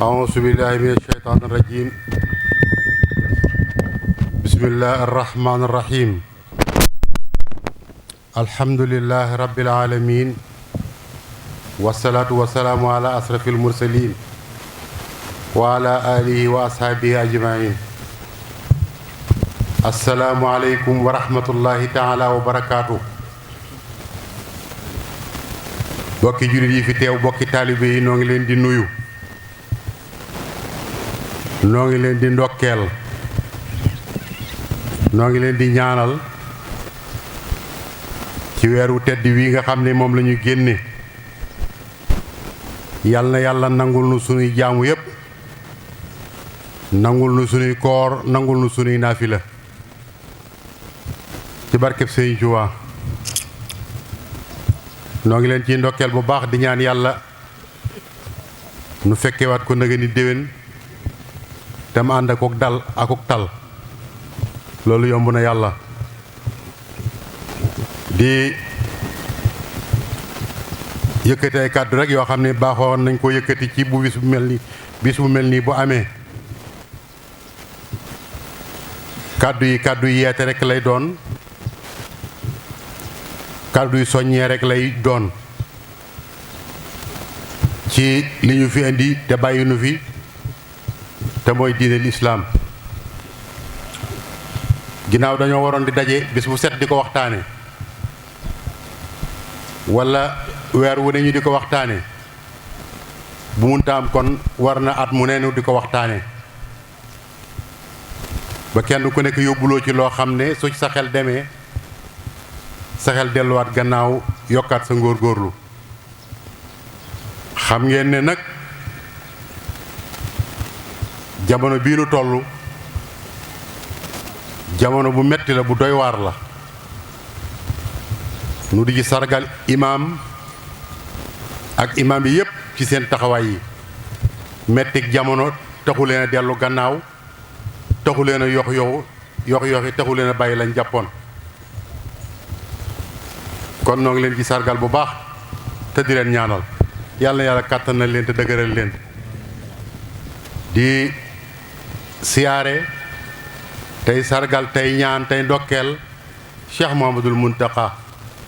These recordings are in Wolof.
أعوذ بالله من الشيطان الرجيم. بسم الله الرحمن الرحيم. الحمد لله رب العالمين، والصلاة والسلام على أشرف المرسلين وعلى آله وأصحابه أجمعين. السلام عليكم ورحمة الله تعالى وبركاته. bokki jullit yi fi teew, bokki taalibe yi, noo ngi leen di nuyu, noo ngi leen di ndokkeel, noo ngi leen di ñaanal ci weeru tedd wi nga xam ne moom la ñu génne. yal na yàlla nangul nu sunuy jaamu yépp, nangul nu sunuy koor, nangul nu sunuy naafila ci barkeb Sëriñ Tuubaa. noo ngi leen ciy ndokkeel bu baax di ñaan yàlla nu fekkewaat ko nëgë ni déwén te mu ànd akuk dal akuk tal, loolu yomb na yàlla. di yëkkati ay kàddu rek yoo xam ne baaxoon nañ ko yëkkati ci bu bis bu mel nii bu amee. kàddu yi yeete rek lay doon, kàddu yi soññee rek lay doon ci li ñu fi indi te bàyyi nu fi, te mooy diine lislaam. ginnaaw dañoo waroon di daje bis bu set di ko waxtaane, walla weer wu ne ñu di ko waxtaane, bu munta am kon war na at mu neenu di ko waxtaane, ba kenn ku nekk yóbbuloo ci loo xam ne su sa xel demee, sa xel delluwaat gannaaw, yokkaat sa ngóorgóorlu. xam ngeen ne nag jamono bii nu toll jamono bu metti la, bu doy waar la. nu di ci sargal imaam ak imaam yi yépp ci seen taxawaay yi. mettik jamono taxu leen a dellu gannaaw, taxu leen a yoxi taxu leen a bàyyi lañ jàppoon. kon noo ngi leen ci sargal bu baax te di leen ñaanal yàlla na yàlla kàttanal leen te dëgëral leen. di siyaare tey sargal tey ñaan tey ndokkeel Cheikh Mouhamadoul Mountakha,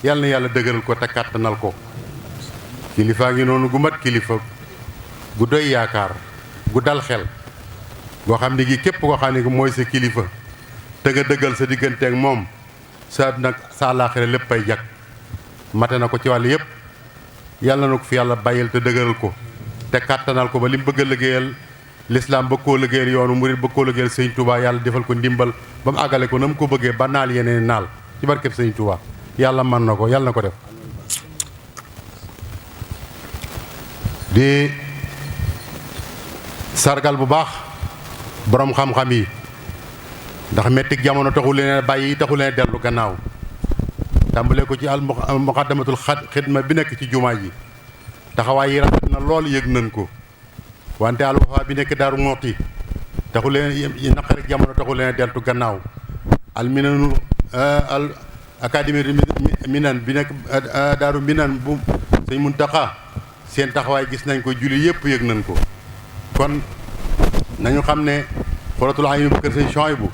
yàlla na yàlla dëgëral ko te kàttanal ko. kilifaa ngi noonu gu mat kilifa, gu doy yaakaar, gu dal xel, goo xam ne gi képp koo xam ne mooy sa kilifa te nga dëggal sa diggante ak moom, sa àddina ak sa àllaaxira lépp ay jag. mate na ko ci wàll yépp. yàlla na ko fi yàlla bàyyil te dëgëral ko te kàttanal ko ba li mu bëgg a liggéeyal lislaam, bëgg koo liggéeyal yoonu murit, bëgg koo liggéeyal Sëñ Tuubaa, yàlla defal ko ndimbal ba mu àggale ko na mu ko bëggee, ba naal yeneen naal ci barkeb Sëñ Tuubaa. yàlla mën na ko, yàlla na ko def. di sargal bu baax boroom xam-xam yi, ndax mettik jamono taxu leen bàyyi, taxu leen dellu gannaaw. tàmbale ko ci al muqaddamatul xidma bi nekk ci jumaa ji, taxawaay yi rafet na lool, yëg nañ ko. wante al wafa bi nekk Daaru Muxti taxu leen naqari jamono, taxu leen deltu gannaaw. al minanu al académie minan bi nekk Daaru Minan bu Sëñ Muntaxa, seen taxawaay gis nañ ko, julli yëpp yëg nañ ko. kon nañu xam ne xoolatul ayni bu kër Sëñ Suhaybu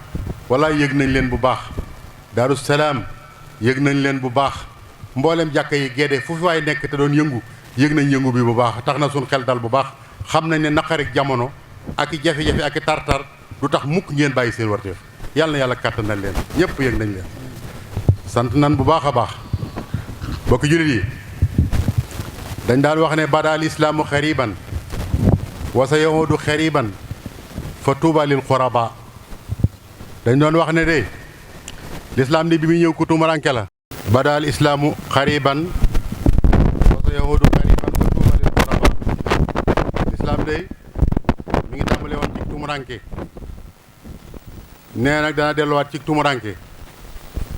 walla yëg nañ leen bu baax. Daaru Salaam yëg nañ leen bu baax. mboolem jàkka yi Gédé fu fi waay nekk te doon yëngu, yëg nañ yëngu bi bu baax. tax na suñ xel dal bu baax, xam nañ ne naqarik jamono ak i jafe-jafe ak i tartar du tax mukk ngeen bàyyi seen warteef. yàlla na yàlla kàttanal leen, ñëpp yëg nañ leen. sant nan bu baax a baax. bokki jullit yi, dañ daan wax ne badaal islaamu xariban wa sa yahudu xariban fa tuuba lil xuraba. dañ doon wax ne de lislaam ni bi muy ñëw ku tumuranke la. badaal islaamu xariban wa sa yahudu xariban fa tuuba lil xuraba. lislaam de mi ngi tàmbale woon ci tumuranke, nee nag dana delluwaat ci tumuranke,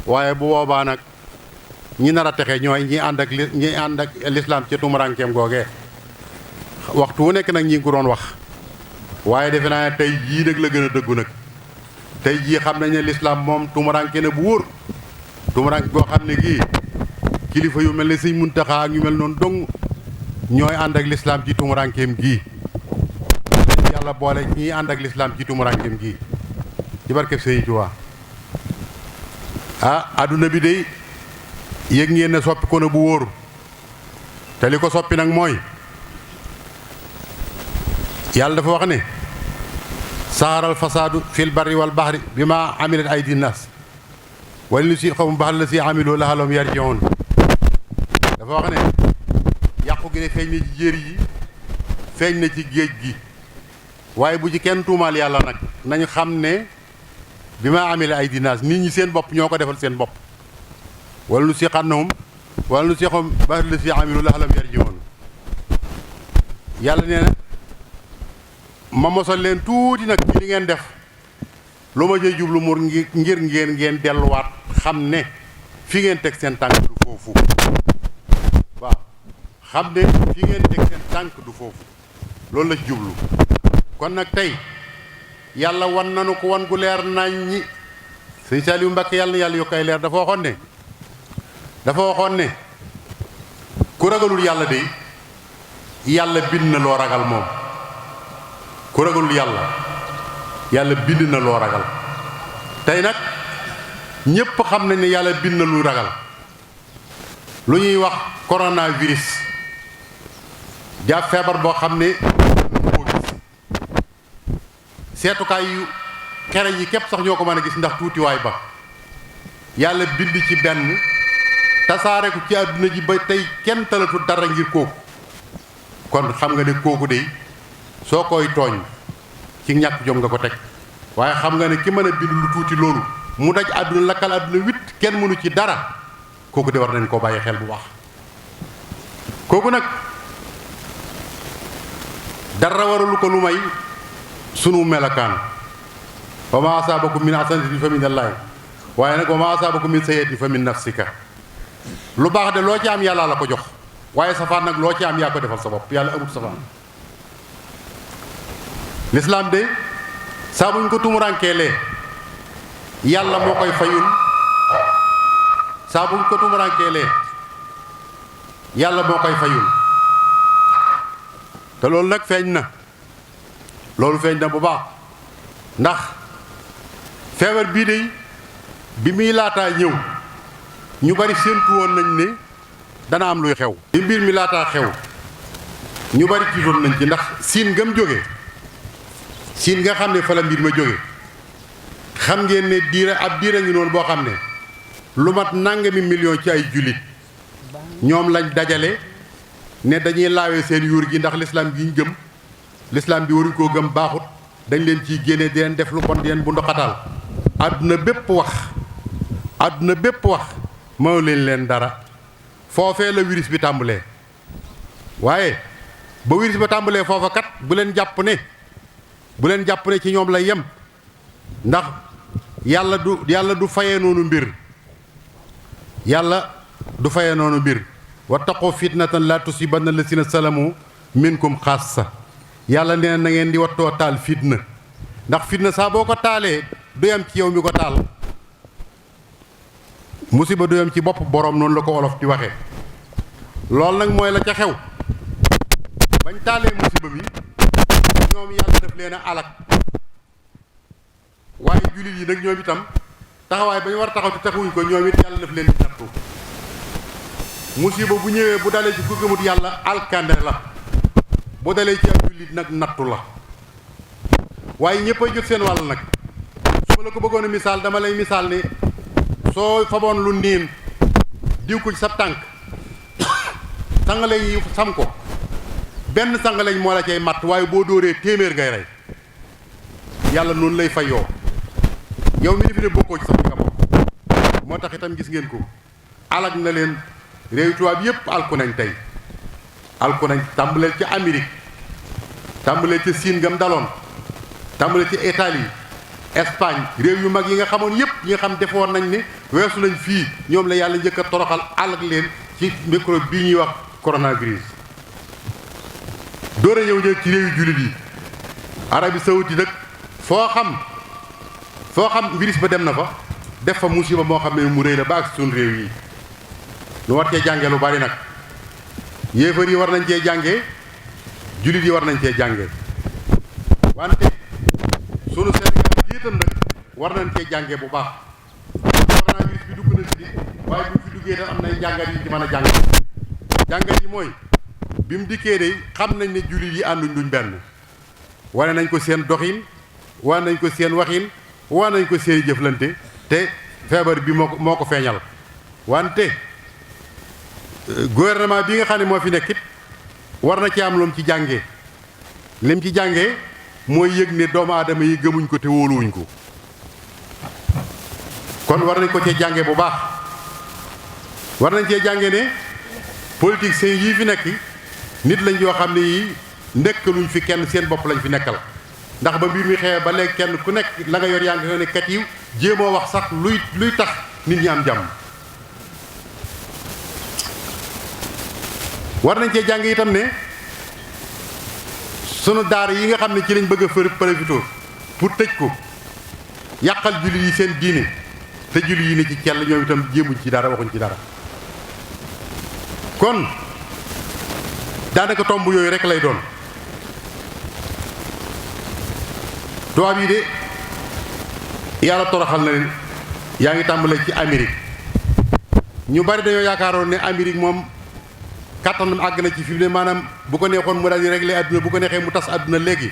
waaye bu boobaa nag ñi nar a texe ñooy ñi ànd ak lislaam ci tumurankeem googee. waxtu wu nekk nag ñi ngi ko doon wax, waaye defe naa ne tey jii nag la gën a dëggu nag. tey jii xam nañ ne lislaam moom tumuranke na bu wóor, tumuranke goo xam ne gii kilifa yu mel ne Sëñ Muntaxa ak ñu mel noonu dong ñooy ànd ak lislaam ci tumurankeem gii. yàlla boole ñi ànd ak lislaam ci tumuraankeem gi ci barkeb Sëriñ Tuubaa adduna bi de yëg ngeen ne soppi ko na bu wóor te li ko soppi nag mooy yàlla dafa wax ne saaral fasaadu fil barri wal bahri bi ma amilat aydi naas wala nu si xawm baxal la si amiloo laxalom yarjiun dafa wax ne yàqu gi ne feeñ na ci jéer yi feeñ na ci géej gi waaye bu ci kenn tuumaal yàlla nag nañu xam ne bi ma amilat aydi naas nit ñi seen bopp ñoo ko defal seen bopp wala nu si xannahum wala nu si xawm baxal la si amiloo laxalom yarjiun yàlla nee na ma mosal leen tuuti nag ci li ngeen def lu ma jëy jublu mur ngir ngeen delluwaat xam ne fi ngeen teg seen tànk du foofu waaw xam ne fi ngeen teg seen tànk du foofu loolu la ci jublu kon nag tey yàlla wan nanu ko wan gu leer nañ ñi sëñ Saliou Mbacke yàlla na yàlla yokk ay leer dafa waxoon ne ku ragalul yàlla de yàlla bind na loo ragal moom ku ragalul yàlla bind na loo ragal tey nag ñépp xam nañ ne yàlla bind na lu ragal lu ñuy wax coronavirus jàpp feebar boo xam ne mënu koo gis seetukaay yu xereñ yi képp sax ñoo ko mën a gis ndax tuutiwaay ba yàlla bind ci benn tasaare ko ci àdduna ji ba tey kenn talatu dara ngir kooku kon xam nga ne kooku de soo koy tooñ ci ñàkk jom nga ko teg waaye xam nga ne ki mën a bind lu tuuti loolu mu daj àdduna lakkal àdduna witt kenn mënu ci dara kooku de war nañ koo bàyyi xel bu baax kooku nag dara waralu ko lu may sunu melakaan wa ma asaabakum min hasanatin fa min allaahi waaye nag wa ma asaabakum min sayyi'atin fa min nafsika lu baax de loo ci am yàlla la ko jox waaye safaan nag loo ci am yaa ko defal sa bopp yàlla amut safaan lislaam de saa buñ ko tumuraankeelee yàlla moo koy fayul saa buñ ko tumuraankeelee yàlla moo koy fayul te loolu nag feeñ na bu baax ndax feebar bii de bi muy laataa ñëw ñu bari séentu woon nañ ne dana am luy xew bi mbir mi laataa xew ñu bari tiitoon nañ ci ndax siin ngam jóge siin nga xam ne fa la mbir ma jóge xam ngeen ne diira ngi noonu boo xam ne lu mat nangami million ci ay jullit ñoom lañ dajale ne dañuy laawee seen yuur gi ndax lislaam gi ñu gëm lislaam bi waruñ koo gëm baaxut dañ leen ciy génne di leen def lu bon di leen bu ndoxataal àdduna bépp wax moo leen dara foofee la virus bi tàmbalee waaye ba virus ba tàmbalee foofa kat bu leen jàpp ne ci ñoom lay yem ndax yàlla du fayee noonu mbir wattaqu fitnatan la tusibanna lasina salamu minkum xaassa yàlla nee na ngeen di wattoo taal fitna ndax fitna saa boo ko taalee du yam ci yow mi ko taal musiba du yam ci bopp boroom noonu la ko wolof di waxe loolu nag mooy la ca xew bañ taalee musiba mi ñoom yàlla daf leen a alak waaye jullit yi nag ñoom itam taxawaay ba ñu war a taxaw te taxawuñ ko ñoom it yàlla daf leen di nattu musiba bu ñëwee bu dalee ci ku gëmut yàlla alkande la bu dalee ci ab jullit nag nattu la waaye ñëpp a jot seen wàll nag su ma la ko bëggoon a misaal dama lay misaal ne soo faboon lu niin diw ko ci sa tànk sangaleñ yi sam ko benn sangaleñ moo la cay matt waaye boo dóoree téeméer ngay rey yàlla noonu lay fayoo yow mi defi ne bokkoo ci sax bi nga bokk moo tax itam gis ngeen ko alag na leen réew tubaab yépp alku nañ tey alku nañ tàmbaleel ci Amérique tàmbaleel ci Siin ngam daloon tàmbaleel ci Italie Espagne réew yu mag yi nga xamoon yépp yi nga xam defoon nañ ne weesu nañ fii ñoom la yàlla njëkk a toroxal alag leen ci microbe bii ñuy wax coronavirus door a ñëw ci réew yu jullit yi Arabie Saoudite nag foo xam virus ba dem na fa def fa musiba moo xam ne mu rëy la ba ak suñ réew yi lu war cee jàngee lu bari nag yéefar yi war nañ cee jàngee jullit yi war nañ cee jàngee wante sunu Sénégal gi itam nag war nañ cee jàngee bu baax coronavirus bi dugg na si waaye bu fi duggee tam am na jàngat yi ci mën a jàngat yi mooy bi mu dikkee de xam nañ ne jullit yi ànduñ duñ benn wane nañ ko seen doxin wane nañ ko seen waxin wane nañ ko seen jëflante te feebar bi moo ko feeñal wante gouvernement bi nga xam ne moo fi nekkit war na ci am lu mu ci jàngee lim ci jàngee mooy yëg ne doomu aadama yi gëmuñ ko te wóoluwuñ ko kon war nañ ko cee jàngee bu baax war nañ cee jàngee ne politiciens yii fi nekk nit lañ yoo xam ne yii nekkaluñ fi kenn seen bopp lañ fi nekkal ndax ba mbir mi xewee ba léegi kenn ku nekk la nga yor yaa ngi ne kat yiw jéemoo wax sax luy tax nit ñi am jàmm war nañ cee jàng itam ne sunu daara yi nga xam ne ci lañ bëgg a profité pour tëj ko yàqal jullit yi seen diine te jullit yi ne ci cell ñoom itam jéemuñ ci dara waxuñ ci dara kon daanaka tomb yooyu rek lay doon tubaab yi de yàlla toroxal na leen yaa ngi tàmbalee ci Amérique ñu bari dañoo yaakaaroon ne Amérique moom kàttanam àgg na ci fi mu ne maanaam bu ko neexoon mu daal di régler àdduna bu ko neexee mu tas àdduna léegi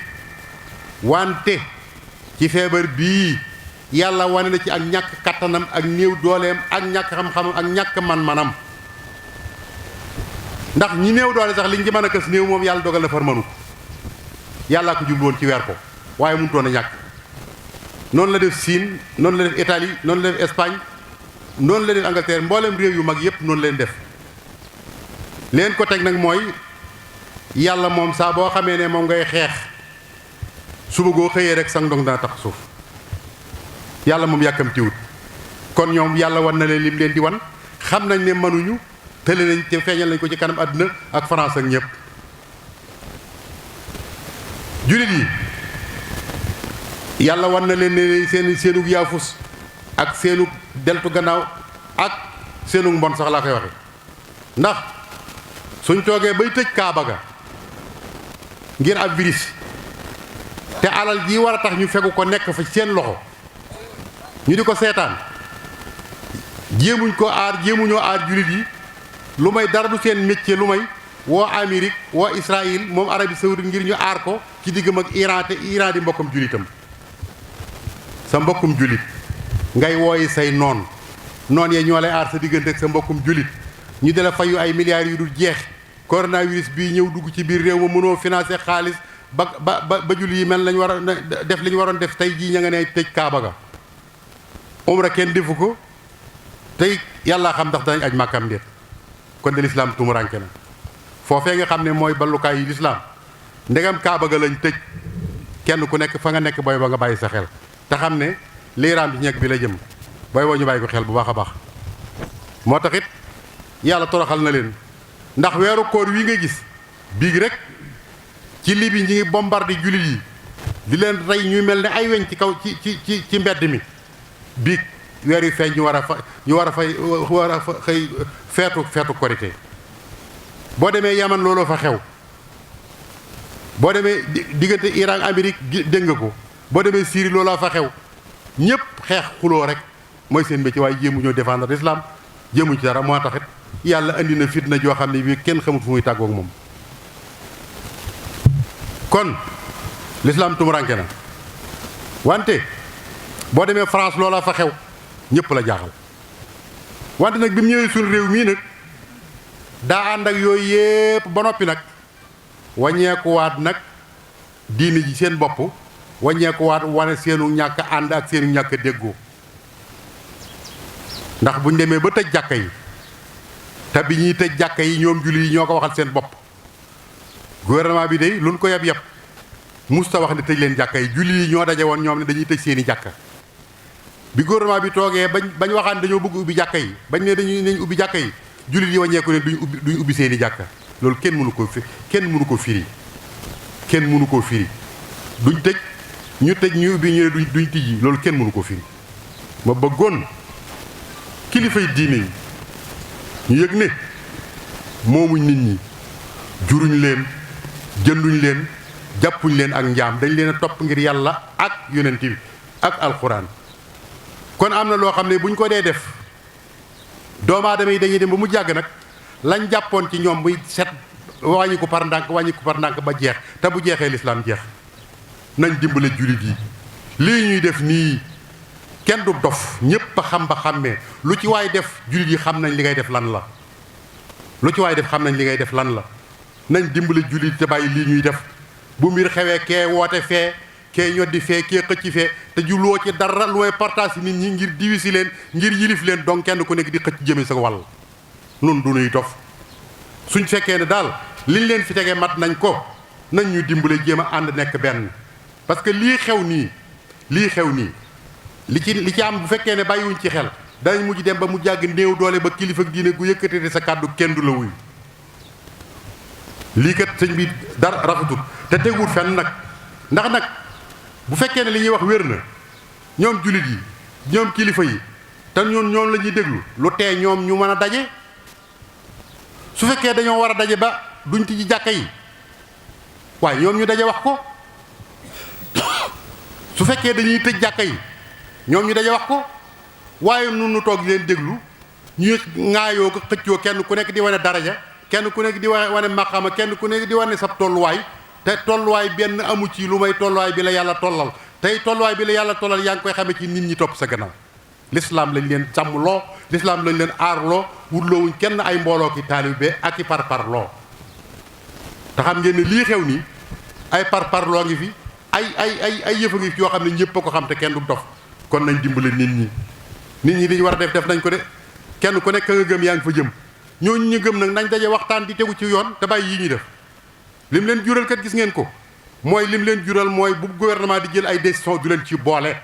wante ci feebar bii yàlla wane na ci ak ñàkk kàttanam ak néew dooleem ak ñàkk xam-xamam ak ñàkk man-manam ndax ñi néew doole sax liñ ci mën a kës néew moom yàlla dogal na far mënu yàllaa ko jubloon ci weer ko waaye mënutoon a ñàkk noonu la def Chine noonu la def Italie noonu la def Espagne noonu la def Angleterre mboolem réew yu mag yépp noonu leen def leen ko teg nag mooy yàlla moom saa boo xamee ne moom ngay xeex suba goo xëyee rek sang ndong dana tax suuf yàlla moom yàkkamtiwut kon ñoom yàlla wan na leen lim leen di wan xam nañ ne mënuñu tële nañ te feeñal nañ ko ci kanam àdduna ak France ak ñëpp jullit yi yàlla wan na leen ne seenug yaafus ak seenug deltu gannaaw ak seenug mbon sax laa koy waxe ndax suñ toogee bay tëj kaaba ga ngir ab virus te alal ji war a tax ñu fegu ko nekk fa seen loxo ñu di ko seetaan jéemuñ ko aar jéemuñoo aar jullit yi lu may dara du seen métier lu may woo Amérique woo Israël moom Arabie Saoudite ngir ñu aar ko ci diggam ak Iran te Iran di mbokkum jullitam sa mbokkum jullit ngay wooyi say noon yee ñoo lay aar sa diggante ak sa mbokkum jullit ñu dala fayu ay milliards yu dul jeex coronavirus bii ñëw dugg ci biir réew ma mënoo financer xaalis ba jullit yi mel lañ war a def li ñu waroon def tey jii ña nga ne tëj kaaba ga umra kenn defu ko tey yàlla xam ndax danañ aj màkkam ndéet kon de lislaam tumuranke na foofee nga xam ne mooy ballukaay yi lislaam ndegam kaaba ga lañ tëj kenn ku nekk fa nga nekk booy ba nga bàyyi sa xel te xam ne liiraam ci ñeg bi la jëm booy boo ñu bàyyi ko xel bu baax a baax moo tax it yàlla toroxal na leen ndax weeru koor wi nga gis biig rek ci Libi ñi ngi bombardé jullit yi di leen rey ñuy mel ne ay weñ ci kaw ci mbedd mi biig weer yu feeñ ñu war a xëy feetu korité boo demee Yaman looloo fa xew boo demee diggante Iran Amérique dégg nga ko boo demee Syrie looloo fa xew ñépp xeex xuloo rek mooy seen métier waaye jéemu ñoo défendre l'islam jéemuñ ci dara moo taxit yàlla andi na fitna joo xam ne bii kenn xamut fu muy tàggoog moom kon l'islam tumuranke na wante boo demee France loola fa xew ñëpp la jaaxal wante nag bi mu ñëwee suñu réew mii nag daa ànd ak yooyu yépp ba noppi nag wàññeekuwaat nag diini ji seen bopp wàññeekuwaat wane seenu ñàkk ànd ak seenu ñàkk déggoo ndax buñ demee ba tëj jàkka yi te bi ñuy tëj jàkka yi ñoom jullit yi ñoo ko waxal seen bopp gouvernement bi de luñ ko yab musta wax ne tëj leen jàkka yi jullit yi ñoo daje woon ñoom ne dañuy tëj seeni jàkka bi gouvernement bi toogee bañ waxaan dañoo bëgg ubbi jàkka yi bañ ne nañ ubbi jàkka yi jullit yi wàññeeku ne duñ ubbi seeni jàkka loolu kenn mënu ko firi duñ tëj ñu tëj ñu ubbi ñu ne duñ tijji loolu kenn mënu ko firi ma bëggoon kilifay diine yi ñu yëg ne moomuñ nit ñi juruñ leen jënduñ leen jàppuñ leen ak njaam dañ leen a topp ngir yàlla ak yonent bi ak alxuraan. kon am na loo xam ne buñ ko dee def doomu aadama yi dañuy dem ba mu jàgg nag lañ jàppoon ci ñoom muy set wàññi ko par ndànk ba jeex te bu jeexee lislaam jeex. nañ dimbale jullit yi lii ñuy def nii kenn du dof ñépp a xam ba xàmmee lu ci waay def jullit yi xam nañ li ngay def lan la. lu ci waay def xam nañ li ngay def lan la nañ dimbale jullit te bàyyi lii ñuy def bu mbir xewee kee woote fee kee ñoddi fee kee xëcc fee te julloo ci dara lu may partage nit ñi ngir diwisi leen ngir yilif leen donc kenn ku nekk di xëcc jëme sa wàll. nun du nuy dof suñ fekkee ne daal liñ leen fi tegee mat nañ ko nañ ñu dimbale jéem a ànd nekk benn parce que lii xew nii li ci am bu fekkee ne bàyyiwuñ ci xel danañ mujj dem ba mu jàgg néew doole ba kilifa diine gu yëkkatee sa kàddu kenn du la wuyu lii kat sëñ bi dara rafetut te teguwut fenn nag ndax nag bu fekkee ne li ñuy wax wér na ñoom jullit yi ñoom kilifa yi te ñoom la ñuy déglu lu tee ñoom ñu mën a daje su fekkee dañoo war a daje ba duñ tijji jàkka yi waaye ñoom ñu daje wax ko su fekkee dañuy tëj jàkka yi ñoom ñu daje wax ko waaye nun nu toog leen déglu ñuy ŋaayoo ko xëccoo kenn ku nekk di wane daraja kenn ku nekk di wane maqama kenn ku nekk di wane sab tolluwaay te tolluwaay benn amu ci lu may tolluwaay bi la yàlla tollal tey tolluwaay bi la yàlla tollal yaa ngi koy xamee ci nit ñi topp sa gannaaw lislaam lañ leen sàmmloo lislaam lañ leen aarloo wutloowuñ kenn ay mbooloo ki taalibe ak i parparloo te xam ngeen ne lii xew nii ay parparloo ngi fi ay yëfa ngi fi yoo xam ne ñëpp a ko xam te kenn du dof kon nañ dimbale nit ñi li ñu war a def nañ ko de kenn ku nekk nga gëm yaa ngi fa jëm ñooñu ñu gëm nag nañ daje waxtaan di tegu ci yoon te bàyyi yi ñuy def lim leen jural kat gis ngeen ko mooy lim leen jural mooy bu gouvernement di jël ay décision du leen ci boole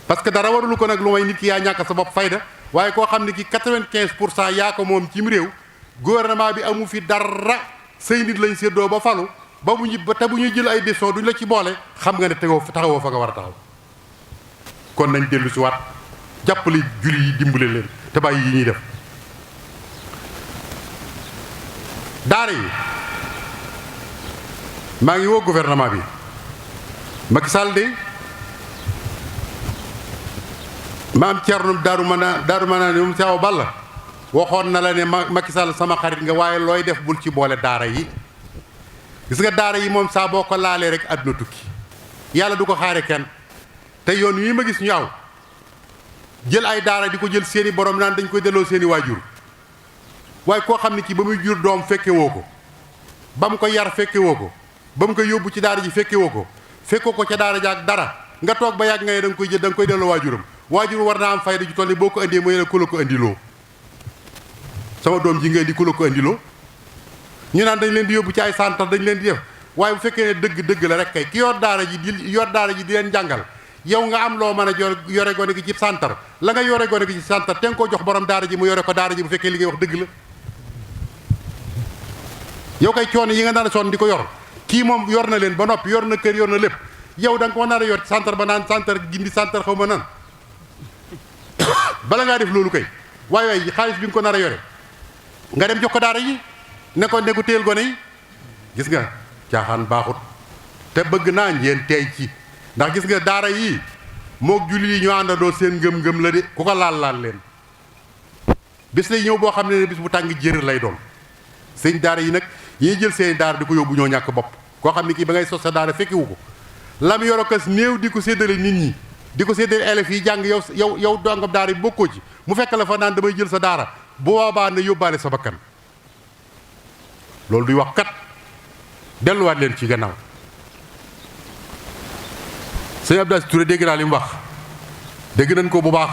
parce que dara warulu ko nag lu may nit ki yaa ñàkk sa bopp fayda waaye koo xam ne ki 95% yaa ko moom cim réew gouvernement bi amu fi dara say nit lañ séddoo ba falu ba bu ñu te bu ñuy jël ay décision duñ la ci boole xam nga ne taxawoo fa nga war a taxaw kon nañ dellu si waat jàppale julli yi dimbale leen te bàyyi yi ñuy def daara yi maa ngi woo gouvernement bi Macky Sall de maam Thierno daaru manaan moom si aw balla waxoon na la ne Macky Sall sama xarit nga waaye looy def bul ci boole daara yi gis nga daara yi moom saa boo ko laalee rek àdduna tukki yàlla du ko xaare kenn te yoon wi ma gis ñu aw jël ay daara di ko jël seeni borom naan dañ koy delloo seeni waajur waaye koo xam ne kii ba muy jur doom fekke woo ko ba mu ko yar fekke woo ko ba mu koy yóbbu ci daara ji fekke woo ko fekkoo ko ca daara ja ak dara nga toog ba yàgg ngay da nga koy jël da nga koy delloo waajuram waajur war naa am fayda ju toll ni boo ko indee mooy la ku la ko indiloo sama doom ji nga indi ku la ko indiloo ñu naan dañ leen di yóbbu ci ay centre dañ leen di def waaye bu fekkee ne dëgg la rek kay ki yor daara ji di leen jàngal yow nga am loo mën a yore gone gi ci centre la nga yore gone gi ci centre te nga koo jox borom daara ji mu yore ko daara ji bu fekkee li ngay wax dëgg la yow kay coono yi nga nar a sonn di ko yor kii moom yor na leen ba noppi yor na kër yor na lépp yow da nga ko nar a yor ci centre ba naan centre gindi centre xaw ma nan bala ngaa def loolu kay waaye xaalis bi nga ko nar a yore nga dem jox ko daara yi ne ko téyel gone yi gis nga caaxaan baaxut te bëgg naa ngeen teey ci ndax gis nga daara yii moog julli yi ñoo àndandoo seen ngëm-ngëm la de ku ko laal leen bis lay ñëw boo xam ne bis bu tàng jër lay doon seen daara yi nag yi jël seen daara di ko yóbbu ñoo ñàkk bopp koo xam ne kii ba ngay sos sa daara fekkiwu ko lam yoro kas néew di ko séddale nit ñi di ko séddale élèves yi jàng yow dongam daara yi bokkoo ci mu fekk la fa naan damay jël sa daara bu boobaa na yóbbaale sa bakkan loolu duy wax kat delluwaat leen ci gannaaw sëñ Abdou Aziz Touré dégg naa li mu wax dégg nañ ko bu baax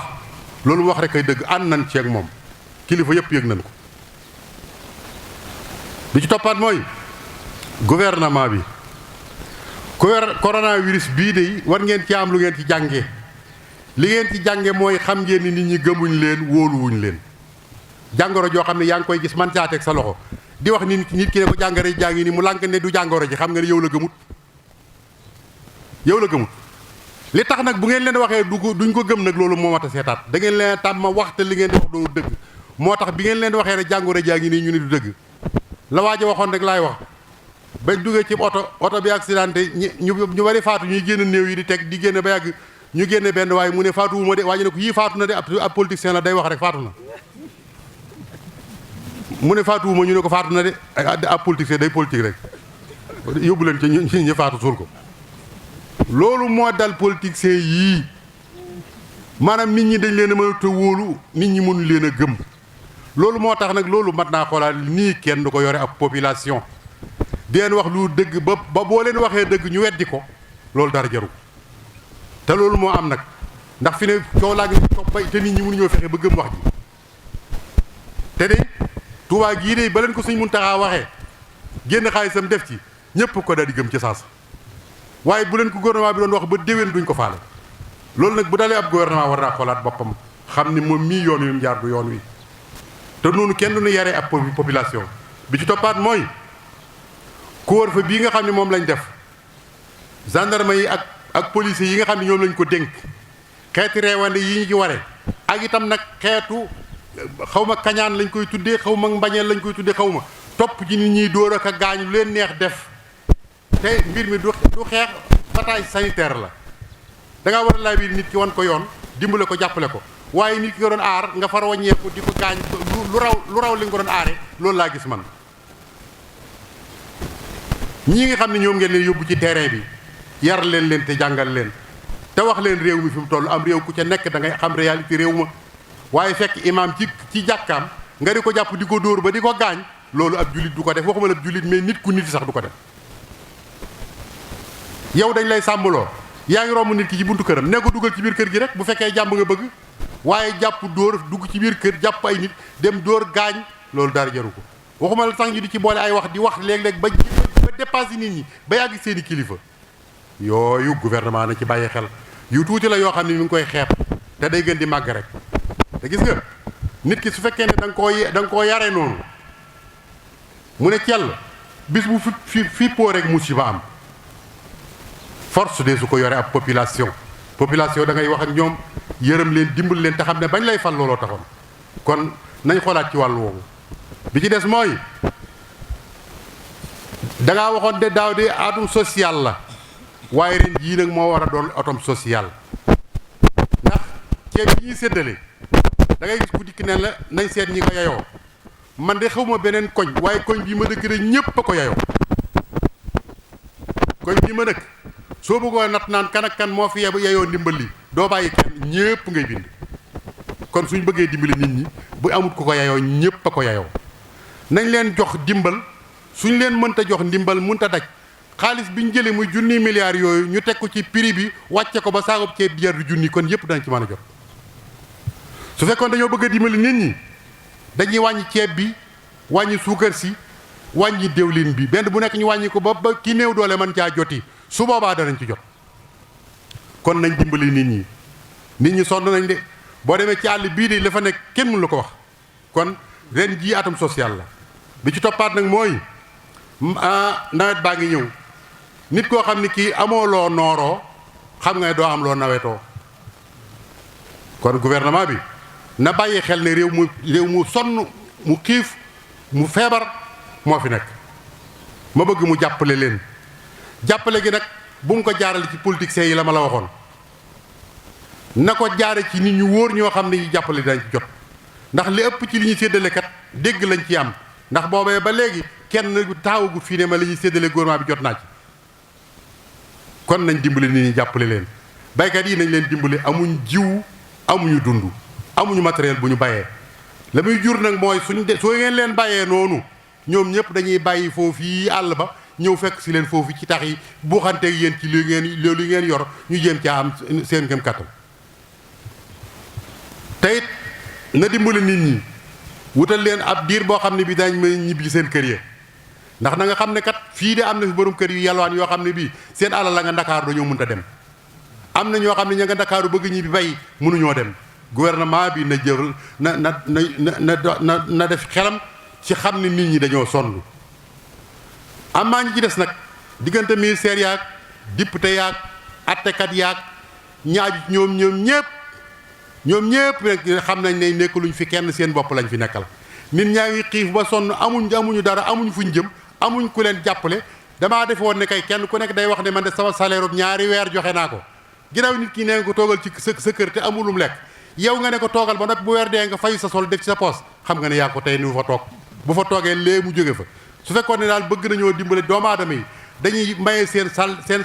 loolu mu wax rek ay dëgg ànd nañ ci ak moom kilifa yëpp yëg nañ ko bi ci toppaat mooy gouvernement bi coronavirus bii de war ngeen ci am lu ngeen ci jànge li ngeen ci jànge mooy xam ngeen ni nit ñi gëmuñ leen wóoluwuñ leen jàngoro joo xam ne yaa ngi koy gis man caa teg sa loxo di wax ni nit ki ne ko jàngoro ji jàngi ni mu lànk ne du jàngoro ji xam nga ne yow la gëmut li tax nag bu ngeen leen waxee duñ ko gëm nag loolu moo mat a seetaat da ngeen leen tàmm wax te li ngeen di wax doo dëgg moo tax bi ngeen leen waxee ne jàngoro jaa ngi nii ñu ne du dëgg la waaja waxoon rek laay wax bañ duggee ci oto bi accidenté ñu bari faatu ñuy génn néew yi di teg di génn ba yàgg ñu génne benn waaye mu ne faatu wu ma de waaye ñu ne ko yii faatu na de ab politicien la day wax rek faatu na mu ne faatu wu ma ñu ne ko faatu na de ab politicien day politique rek yóbbu leen ci ñu faatu suul ko. loolu moo dal politiciens yii maanaam nit ñi dañ leen a mën a wóolu nit ñi mënu leen a gëm loolu moo tax nag loolu mat naa xoolaat nii kenn du ko yore ab population di leen wax lu dëgg ba boo leen waxee dëgg ñu weddi ko loolu dara jaru te loolu moo am nag ndax fi ne coow laa ngi topp bay te nit ñi mënuñoo fexe ba gëm wax ji te de Tuubaa gii de ba leen ko Sëñ Muntaxaa waxee génn xaalisam def ci ñëpp ko daal di gëm ci saasa waaye bu leen ko gouvernement bi doon wax ba déwén duñ ko faale loolu nag bu dalee ab gouvernement war naa xoolaat boppam xam ni moom mii yoon wi mu jaar du yoon wi te noonu kenn du ñu yaree ab population bi ci toppaat mooy couvre-feu bii nga xam ne moom lañ def gendarme yi ak policiers yi nga xam ne ñoom lañ ko dénk xeeti reewande yi ñu ci waree ak itam nag xeetu xaw ma kañaan lañ koy tuddee xaw ma mbañeel lañ koy tuddee xaw ma topp ci nit ñiy dóor ak a gaañ lu leen neex def te mbir mi du xeex bataille sanitaire la da ngaa war a laaj bi nit ki wan ko yoon dimbale ko jàppale ko waaye nit ki nga doon aar nga far wàññeeku di ko gaañ lu raw li nga ko doon aare loolu laa gis man. ñii nga xam ne ñoom ngeen leen yóbbu ci terrain bi yar leen te jàngal leen te wax leen réew mi fi mu toll am réew ku ca nekk da ngay xam réalité réew ma waaye fekk imaam ci jàkkaam nga di ko jàpp di ko dóor ba di ko gaañ loolu ab jullit du ko def waxuma la ab jullit mais nit ku nit sax du ko def. yow dañ lay sàmmloo yaa ngi romb nit ki ci buntu këram ne ko dugal ci biir kër gi rek bu fekkee jàmm nga bëgg waaye jàpp dóor dugg ci biir kër jàpp ay nit dem dóor gaañ loolu dara jaru ko waxuma la sax ñu di ci boole ay wax di wax léeg-léeg ba dépassé nit ñi ba yàgg seeni kilifa yooyu gouvernement na ci bàyyi xel yu tuuti la yoo xam ne mi ngi koy xeeb te day gën di màgg rek te gis nga nit ki su fekkee ne da nga koo yare noonu mu ne cell bis bu fi poo rek musiba am force de su ko yore ab population da ngay wax ak ñoom yërëm leen dimbal leen te xam ne bañ lay fal looloo taxoon kon nañ xoolaat ci wàllu woowu bi ci des mooy dangaa waxoon de daaw de atum social la waaye ren jii nag moo war a doon atom social ndax ceeb yi ñuy séddale da ngay gis ku dikk ne la nañ seet ñi ko yayoo man de xawma beneen koñ waaye koñ bii ma dëkk rek ñépp a ko yayoo koñ bii ma dëkk soo bëggoo nat naan kan ak kan moo fi yayoo ndimbal li doo bàyyi kenn ñépp ngay bind kon suñ bëggee dimbali nit ñi bu amut ku ko yayoo ñépp a ko yayoo nañ leen jox dimbal suñ leen mënta jox ndimbal mënta daj xaalis bi ñu jëlee muy junni milliards yooyu ñu teg ko ci prix bi wàcce ko ba saako ceeb jar junni kon yépp dañ ci mën a jot su fekkoon dañoo bëgg a dimbali nit ñi dañuy wàññi ceeb bi wàññi suukar si wàññi déwlin bi benn bu nekk ñu wàññi ko ba ki néew doole mën caa joti su boobaa danañ ci jot kon nañ dimbali nit ñi sonn nañ de boo demee ci àll bii de la fa nekk kenn mënu la ko wax kon ren jii atum social la bi ci toppaat nag mooy nawet baa ngi ñëw nit koo xam ne kii amoo loo nooroo xam nga ne doo am loo nawetoo kon gouvernement bi na bàyyi xel ne réew mu sonn mu xiif mu feebar moo fi nekk ma bëgg mu jàppale leen jàppale gi nag bu mu ko jaarale ci politiciens yi la ma la waxoon na ko jaare ci nit ñu wóor ñoo xam ne ñu jàppale dañ ci jot ndax li ëpp ci li ñuy séddale kat dégg lañ ci am ndax boobee ba léegi kenn taawagut fii ne ma li ñuy séddale gouvernement bi jot naa ci kon nañ dimbali nit ñi jàppale leen baykat yi nañ leen dimbali amuñ jiw amuñu dund amuñu matériel bu ñu bayee la muy jur nag mooy soo ngeen leen bàyyee noonu ñoom ñëpp dañuy bàyyi foofu yi àll ba ñëw fekk si leen foofu ci tax yi buuxanteeg yéen ci loolu ngeen yor ñu jéem caa am seen kem kattan te it na dimbali nit ñi wutal leen ab diir boo xam ne bi dañ may ñibbi seen kër yi ndax na nga xam ne kat fii de am na fi borom kër yu yalwaan yoo xam ne bii seen alal la nga Ndakaaru dañoo mënta dem am na ñoo xam ne ña nga Ndakaaru bëgg ñibbi bay mënuñoo dem gouvernement bi na jël na def xelam ci xam ne nit ñi dañoo sonn amaa ñi ci des nag diggante ministère yaag député yaag attekat yaag ñaaju ñoom ñëpp rek xam nañ ne nekkaluñ fi kenn seen bopp lañ fi nekkal nit ñaa ngi xiif ba sonn amuñu dara amuñ fuñ jëm amuñ ku leen jàppale damaa def woon ne kay kenn ku nekk day wax ne man de sama salaire bu ñaari weer joxe naa ko ginnaaw nit ki nee nga ko toogal ci sa kër te amulum lekk yow nga ne ko toogal ba nag bu weer dee nga fay sa sol def ci sa poos xam nga ne yaa ko tey ni bu fa toog bu fa toogee lee mu jóge fa su fekkoon ne daal bëgg nañoo dimbale doomu aadama yi dañuy maye seen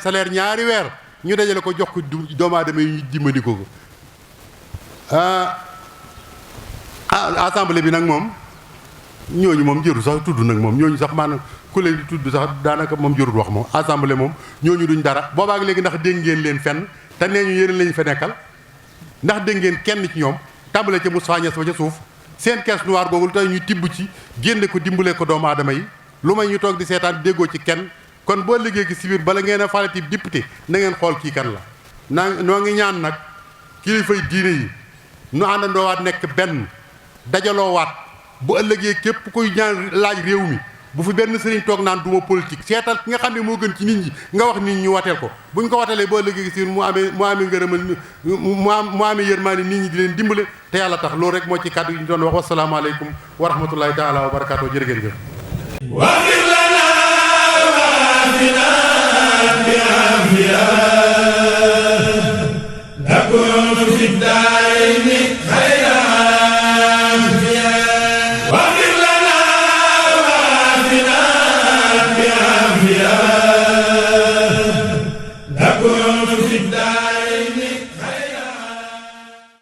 salaire ñaari weer ñu dajale ko jox ko doomu aadama yi ñu dimbali ko assemblée bi nag moom ñooñu moom jëru sax tudd nag moom ñooñu sax maanaam ku leen di tudd sax daanaka moom jërut wax moom assemblée moom ñooñu duñ dara boobaak léegi ndax dégg ngeen leen fenn te nee ñu yéen lañu fa nekkal ndax dégg ngeen kenn ci ñoom tàmbale ca Moustapha Niasse ba ca suuf seen caisse noire googu lu tax ñuy tibb ci génne ko dimbale ko doomu aadama yi lu may ñu toog di seetaan déggoo ci kenn kon boo liggéey gi si biir bala ngeen a falati député na ngeen xool kii kan la noo ngi ñaan nag kilifay diine yi nu àndandoowaat nekk benn dajaloowaat bu ëllëgee képp kuy ñaan laaj réew mi bu fi benn sëriñ toog naan duma politique seetal ki nga xam ne moo gën ci nit ñi nga wax nit ñi wateel ko buñ ko watelee ba ëllëgee si mu amee ngërëmal mu amee yërmaani nit ñi di leen dimbale te yàlla tax loolu rek moo ci kàddu yi ñu doon wax wasalaamaaleykum wa rahmatullahi taala wa barakaatu jërë ngeen jëf واغفر لنا وعافنا بعافية نكون في الدارين